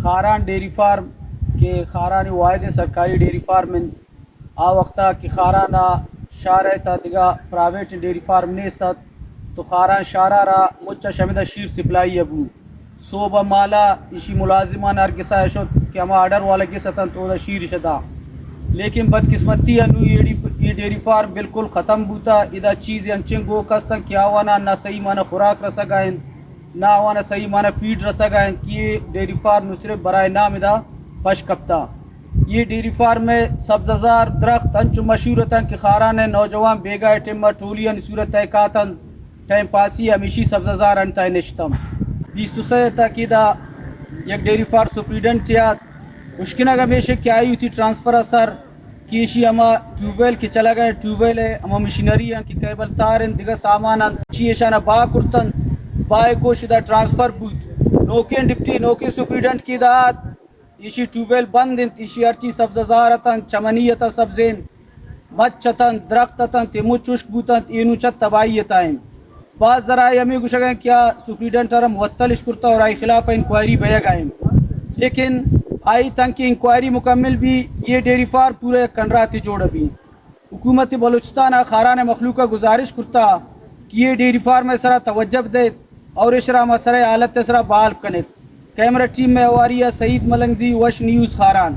Kharan dairy farm کہ خاران واحد سرکاری ڈیری فارم انت، آ وقتا کہ خاران ء شہر ء تا دگہ پرائیویٹ ڈیری فارم نیست ات، تو خاران شہر ء را مچ ء شمد ء شیر سپلائی ء بو۔ صوب ء مالا ایشی ملازمان ہر گسا ء شت کہ ہما آرڈر والا گس اتنت، اودا شیر اش داں۔ لیکن بدقسمتی ء نوں اے ڈی-، اے ڈیری فارم بالکل ختم بوتا۔ ادا چیز انچیں گوک ہستن کہ آوانا نہ صحیح معنی خوراک رسگا انت، نہ آوانا صحیح معنی فیڈ رسگا انت کہ اے ڈیری فارم نوں صرف برائے نام ادا پش کپتا۔ اے ڈیری فارم ء سبززار درخت انچو مشہور اتنت کہ خاران ء نوجوان بیگاہ ء ٹیم ء ٹولی آنی صورت ء کاتنت، ٹائم پاسی ء ہمیشی سبززار انت ء نشتم۔ بیست و سہ ء تاکید ء یک ڈیری فارم سپریڈنٹ یات اشکنگ ہمیش کہ آئی وتی ٹرانسفر ء سر کہ ایشی ہما ٹیوب ویل کہ چلگ ء ٹیوب ویل ء ہما مشینری انت کہ کیبل تار انت، دگہ سامان انت، چی ایشان ء با کرتنت، با ء کوش ادا ٹرانسفر بوت۔ نوکیں ڈپٹی، نوکیں سپریڈنٹ کہ ادا آت، ایشی ٹیوب ویل بند انت، ایشی ہرچی سبززار اتنت، چمنی اتنت سبزین، مچ اتنت، درخت اتنت، اے مچ ہشک بوتنت، اے نوں چہ تباہی ء تہا انت۔ باز ذرائع ہمے گوشگ ء انت کہ آ سپریڈنٹ ء را معطل اش کرتہ اور آئی خلاف ء انکوائری بیگ ء انت، لیکن آئی تنکہ انکوائری مکمل بی، اے ڈیری فارم پورا یک کنڈراتے جوڑ بی۔ حکومت بلوچستان ء خاران ء مخلوق ء گزارش کرتہ کہ اے ڈیری فارم ء سرا توجہ بدیت اور اشرا ہما سرئے حالت ء سرا بحال کنیت۔ کیمرہ ٹیم ء ہواری ء سعید ملنگزی، وش نیوز، خاران۔